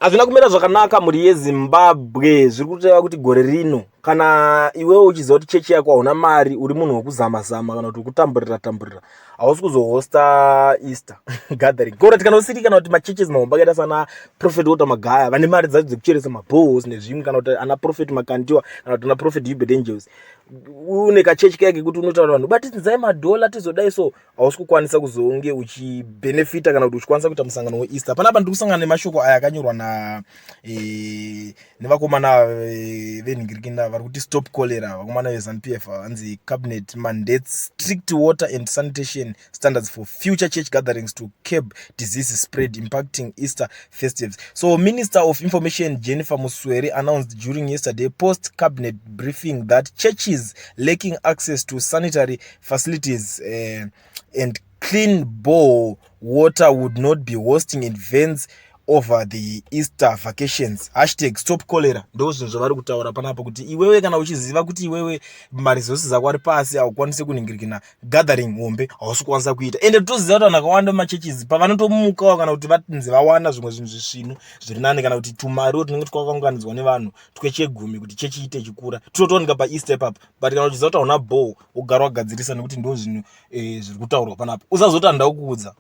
Hazvina kumira zvakanaka mhuri yeZimbabwe. Zviri kureva kuti gore rino kana iwewe uchiziva kuti chechi yako hauna mari, uri munhu wekuzama zama kana kuti wekutamburira tamburira, hausi kuzohosta Easter gathering. Korati kana usiri kana kuti machurches mahombe akaita sana Prophet Walter Magaya vane mari dzacho dzekucheresa mabohos nezvimwe, kana kuti ana Prophet Makandiwa kana kuti ana Prophet Hubert Angels, une kachechi kaya kekuti unotaura vanhu batidzai madhola tizodai, so hausi kukwanisa kuzonge uchibenefita kana kuti uchikwanisa kuita musangano weEaster. Panapa ndiri kusangana nemashoko aya akanyorwa na nevakomana venhingirikina vari kuti stop cholera, vakomana veZANU PF. Hanzi cabinet mandates strict water and sanitation standards for future church gatherings to curb disease spread impacting Easter festives. So Minister of Information Jennifer Muswere announced during yesterday post cabinet briefing that churches lacking access to sanitary facilities and clean borehole water would not be hosting events over the Easter vacations. #StopCholera. Ndo zvinhu zvavari kutaura panapa, kuti iwewe kana uchiziva kuti iwewe maresources ako ari pasi, haukwanisi kunhingirikina gathering hombe, hausi kukwanisa kuita. Ende toziva kuti vanhu vakawanda mumachurches pavanotomukawo kana kuti vanzi vawana zvimwe zvinhu zvisvinu zviri nani, kana kuti tumariwo tunenge twakaunganidzwa nevanhu twechegumi kuti chechi iite chikura, tunotowanika paEaster ipapo. But kana uchiziva kuti hauna borehole, ugara wagadzirisa, nekuti ndo zvinhu zviri kutaurwa panapa. Usazoti handida kukuudza.